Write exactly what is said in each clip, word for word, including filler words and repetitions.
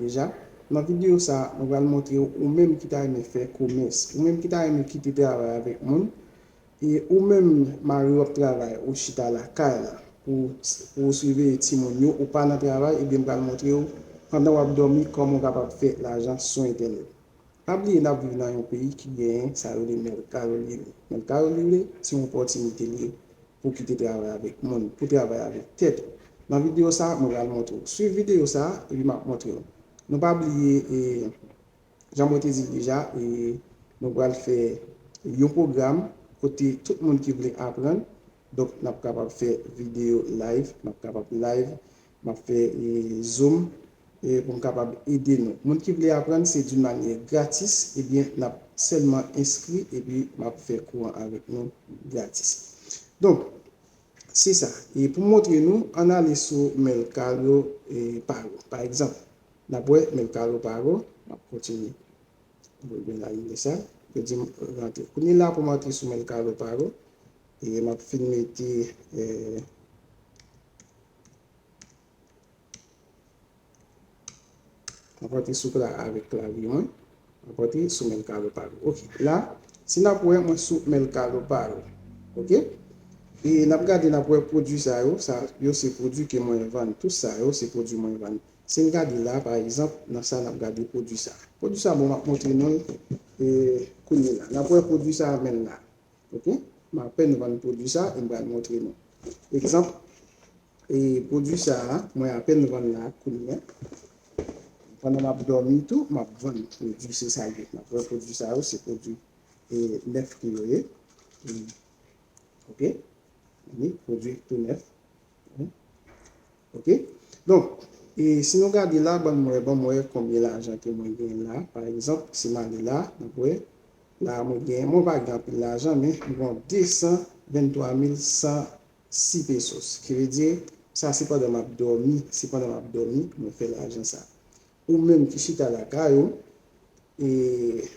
deja. Nan videyo sa, mwen pral montre w, ou menm ki ta renmen fè komès, ou menm ki ta renmen kite travay avèk moun, e ou menm mari w ap travay, ou chita lakay la pou, pou w siveye timoun yo, ou pa nan travay, ebyen m pral montre w pandan w ap dòmi kòman w kapab fè lajan sou entènèt. Pa bliye n ap viv nan yon peyi ki genyen sa yo rele Mercado Libre. Mercado Libre se yon opòtinite li ye pou kite travay avèk moun, pou travay avèk tèt ou. Nan videyo sa, mwen pral montre w. Swiv videyo sa, epi m ap montre w. Nou pa bliye, e, jan mwen te di l deja, e, nou pral fè yon pwogram kote tout moun ki vle aprann, donk n ap kapab fè videyo live, n ap kapab live, m ap fè, e, Zoom, e, pou m kapab ede nou. Moun ki vle aprann, se d'une manière gratis, ebyen, n ap sèlman enskri, epi m ap fè kou an avèk nou gratis. Donk, se sa. E pou montre nou, ann ale sou Mercado, e, Pago. Pa egzanp, n ap wè Mercado Pago, m ap kontinye. Mwen vin la, li sa. Yo di m rantre. Kounye la pou m antre sou Mercado Pago, e m ap fin mete, e, m ap antre sou kla-, avèk klavye mwen. M ap antre sou Mercado Pago. Ok. La, si n ap wè, mwen sou Mercado Pago. Ok? E n ap gade, n ap wè pwodui sa yo. Sa yo se pwodui ke mwen vann. Tout sa yo se pwodui mwen vann. Si n gade la, pa egzanp, nan sa n ap gade pwodui sa. Pwodui sa, bon, m ap montre nou l, e, kounye la. N ap wè pwodui sa menm la. Ok? M apèn vann pwodui sa e m pral montre nou. Egzanp, e, pwodui sa a, mwen apèn vann la kounye a. Pandan m ap dòmi tou, m ap vann pwodui, se sa l ye. N ap wè pwodui sa yo, se pwodui, e, nèf ke yo ye. E, ok? Ni pwodui tou nèf. Ok? Donk, e si nou gade la, ban m wè, ban m wè konbyen lajan ke mwen genyen la. Pa egzanp, si m ale la, n ap wè, la mwen genyen, mwen pa gen anpil lajan, men mwen gen de san venntwa mil san sis pesos. Ki vle di, sa se pandan m ap dòmi, se pandan m ap dòmi, mwen fè lajan sa. Ou menm ki chita lakay ou, e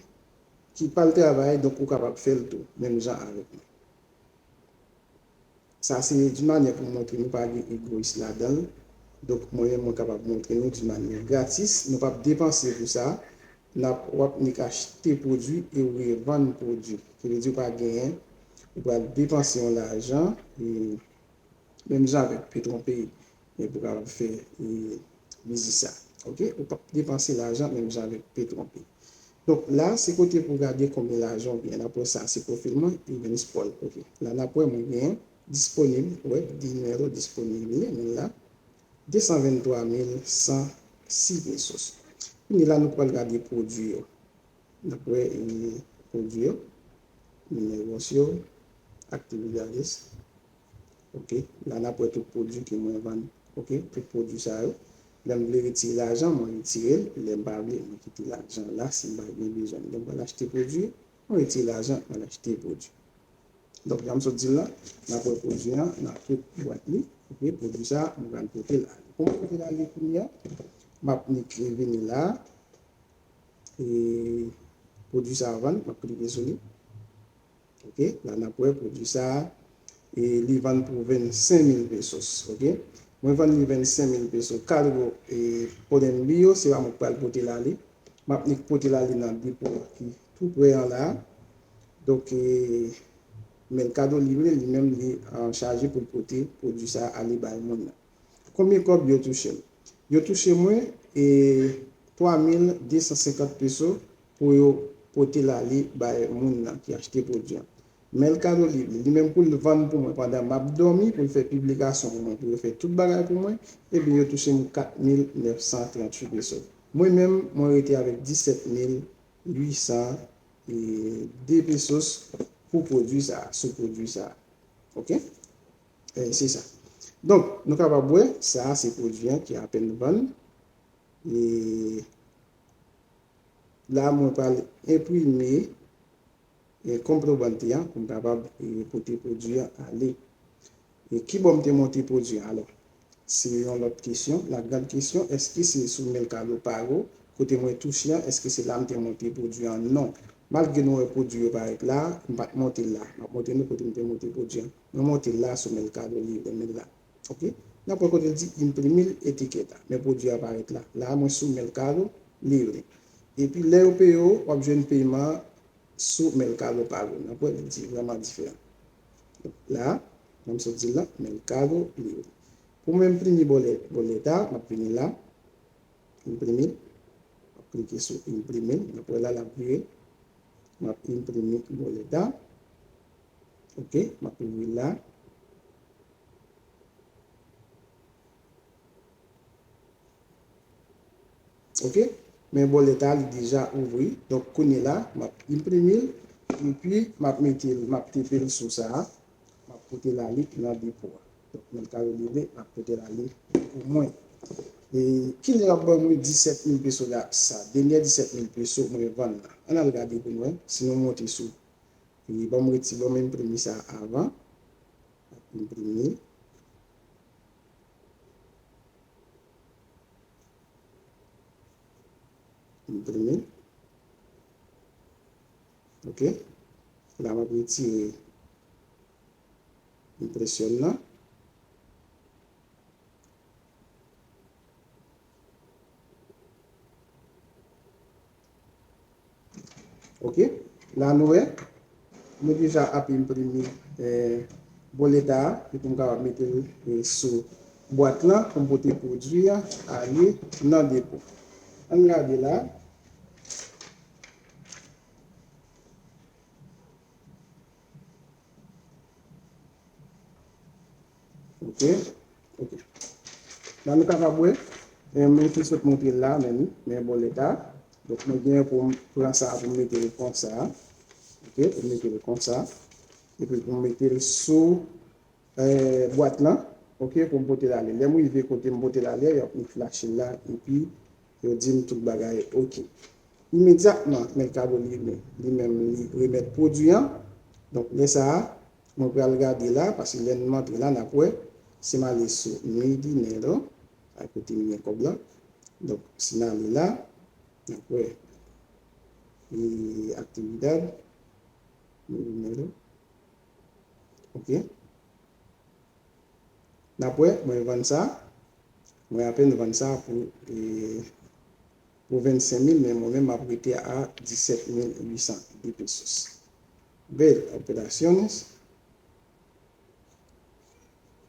ki pa al travay, donk ou kapab fè l tou, menm jan avèk mwen. Sa se d'une manière pou montre nou pa gen egoyis ladan l. Donk, mwen menm, mwen kapab montre nou d'une manière gratis. Nou p ap depanse pou sa. N ap, w ap nik achte pwodui e ou revann pwodui. Ki vle di ou pa genyen, ou pral depanse yon lajan, e menm jan avèk Petronpay. Men pou kapab fè, e, vizit sa. Ok? Ou p ap depanse lajan menm jan avèk Petronpay. Donk, la, se kote pou gade konbyen lajan ou gen. N ap wè sa, se pwofil mwen, Evans Paul. Ok. La, n ap wè mwen gen disponib, wè, dinero disponib, men la, de san venntwa mil san sis pesos. Kounye la, nou pral gade pwodui yo. N ap wè, e, pwodui yo, negosyo, actividades. Ok, la n ap wè tout pwodui ke mwen vann. Ok, tout pwodui sa yo. Lè m vle retire lajan, mwen retire l. Lè m pa vle, mwen kite lajan la si m pa gen bezwen l. Lè m pral achte pwodui, mwen retire lajan, mwen achte pwodui. Donk, jan m sot di l la, n ap wè pwodui an nan tout bwat li. Ok, pwodui sa, mwen pral pote l ale. Pou mwen pote l ale kounye a, m ap nik vini la. E pwodui sa a vann, m ap klike sou li. Ok, la n ap wè pwodui sa a, e li vann pou vennsenk mil pesos. Ok, mwen vann li vennsenk mil pesos. Cargo, e, Colombia, se pa mwen k pral pote l ale. M ap nik pote l ale nan depo ki tou prè an la. Donk, e, Mercado Libre, li menm, li an chaje pou l pote pwodui sa a ale bay moun nan. Konbyen kòb yo touche m? Yo touche mwen, e, twa mil de san senkant peso pou yo pote l ale bay moun nan ki achte pwodui an. Mercado Libre, li menm pou l vann pou mwen pandan m ap dòmi, pou l fè piblikasyon pou mwen, pou yo fè tout bagay pou mwen, ebyen yo touche m kat mil nèf san tranntuit peso. Mwen menm, mwen rete avèk disèt mil uit san de pesos pou pwodui sa a, sou pwodui sa a. Ok? E, se sa. Donk, nou kapab wè, sa a se pwodui an ki apèn vann. E la, mwen pral enprime, e, comprobante an pou m kapab, e, pote pwodui an ale. E ki bò m te monte pwodui an? Alò, se yon lòt kesyon. La grande question, èske se sou Mercado Pago kote mwen touche an? Èske se la m te monte pwodui an? Non. Malgre nou wè pwodui yo parèt la, m pa t monte l la. M ap montre nou kote m te monte pwodui an. Mwen monte l la sou Mercado Libre, men la. Ok? N ap wè kote l di imprimi l etikèt la. Men pwodui a parèt la. La a mwen sou Mercado Libre. Epi lè yo peye w, w ap jwenn peman an sou Mercado Pago. N ap wè li di vrèman diferan. La, jan m sot di l la, Mercado Libre. Pou mwen enprime bòlèt, bòlèt a, m ap vini la, enprime, m ap klike sou enprime, n ap wè la l ap vire, m ap enprime bòlèt a, ok, m ap ouvri l la. Ok, men bòlèt a li deja ouvri. Donk kounye la, m ap enprime l, epi m ap mete l, m ap tepe l sou sa a, m ap pote l ale nan depo a. Donk mwen ka releve, m ap pote l ale pou mwen. E kilè y ap ban mwen disèt mil peso la, sa, dènyè disèt mil peso mwen vann la. Ann al gade pou mwen, si nou monte sou, e ban m reti, ban m enprime sa avan. Enprime. Enprime. Ok. La m ap retire enpresyon nan. Ok, la nou wè, nou deja ap enprime, eh, bòlèt a, epi m kapab mete l, eh, sou bwat lan pou m pote pwodui a ale nan depo. Ann gade la. Ok, ok. La nou kapab wè, eh, mwen te sot montre l la, men, men bòlèt a. Donk mwen gen pou m pran sa pou m mete l konsa. Ok, pou m mete l konsa. Epi pou m mete l sou, eh, bwat lan. Ok, pou m pote l ale. Lè m rive kote m pote l ale, y ap m flache l la, epi yo di m tout bagay ok. Imedyatman, Mercado Libre li menm li remèt pwodui an. Donk lè sa a, mwen pral gade la, paske lè n antre la, n ap wè, si m ale sou mi dinero, a kote m gen kòb la. Donk si n ale la, n ap wè, e, actividad, mi dinero. Ok. N ap wè, mwen vann sa. Mwen apèn vann sa pou, e, pou vennsenk mil, men mwen menm m ap rete a disèt mil uit san de pesos. Ver operaciones.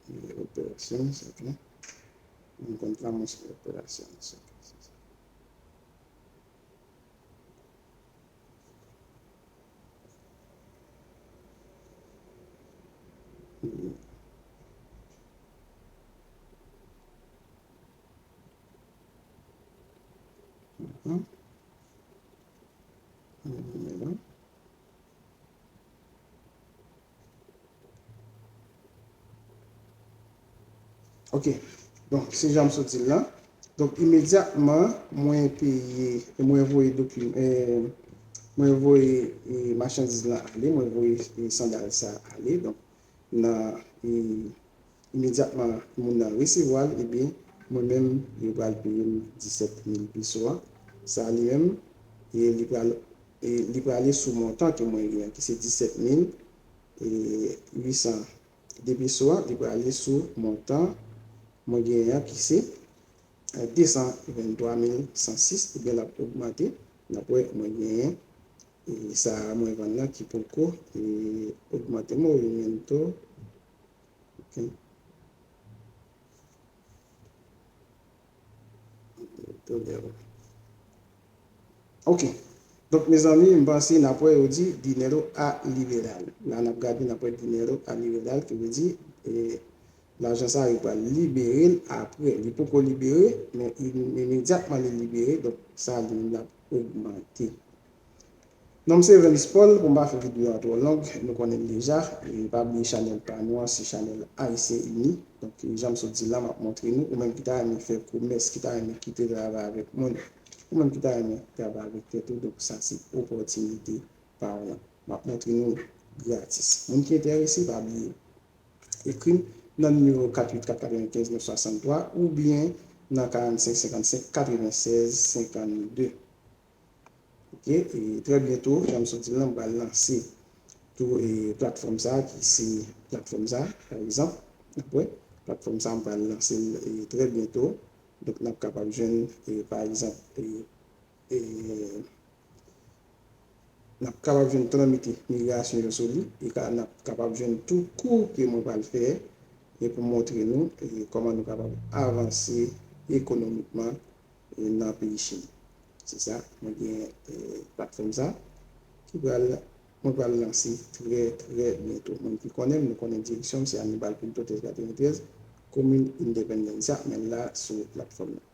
Ver operaciones, ok. Encontramos operaciones, ok. Ok. Donk, se jan m sot di l lan. Donk, imedyatman, mwen peye, mwen voye doki-, eh, mwen voye, eh, machandiz lan ale, mwen voye, eh, sandal sa ale. Donk, nan, eh, imedyatman moun nan resevwa l, ebyen, mwen menm, yo pral peye m disèt mil peso a. Sa li menm, e li pral, e li prale sou montan ke mwen gen an, ki se disèt mil uit san de peso a, li prale sou montan mwen genyen an, ki se, eh, de san venntwa mil san sis, ebyen, l ap ogmante. N ap wè, mwen genyen, e sa a mwen vann nan ki poko, e, ogmante. Movimiento. Ok. Ok. Donk, mezanmi, m panse n ap wè yo di dinero a liberal. La, n ap gade, n ap wè dinero a liberal, ki vle di, e, lajan sa a, yo pral libere l apre. Li poko libere, men i-, imedyatman li libere, donk, sa li menm l ap ogmante. Non m se Evelis Paul, pou m pa fè videyo a twò long, nou konnen l deja. E pa bliye chanèl pa nou an, se chanèl Ayisyen Ini. Donk, jan m sot di l la, m ap montre nou, ou menm ki ta renmen fè komès, ki ta renmen kite travay avèk moun, ou menm ki ta renmen travay avèk tèt ou, donk sa se opòtinite pa w lan. M ap montre nou gratis. Moun ki enterese, pa bliye ekri m nan nimewo kat uit kat katrevenkenz nèf swasanntwa oubyen nan karannsenk senkannsenk katrevennsèz senkannde. Ok, e trè byento, jan m sot di l lan, m pral lanse tou, e, platfòm sa a, ki se platfòm sa a, pa egzanp, n ap wè, Platfòm sa, m pral lanse l trè byento. Donk, n ap kapab jwenn, pa egzanp, n ap kapab jwenn tranmete migrasyon yo sou li, e n ap kapab jwenn tou kou ke mwen pral fè e pou montre nou kòman nou kapab avanse ekonomikman nan peyi Chili. Se sa, mwen gen platfòm sa ki pral, mwen pral lanse trè, trè byento. Moun ki konnen m, nou konnen direksyon m, se Anibal Pinto trèz katreventrèz, komin Independencia, men la sou platfòm nan.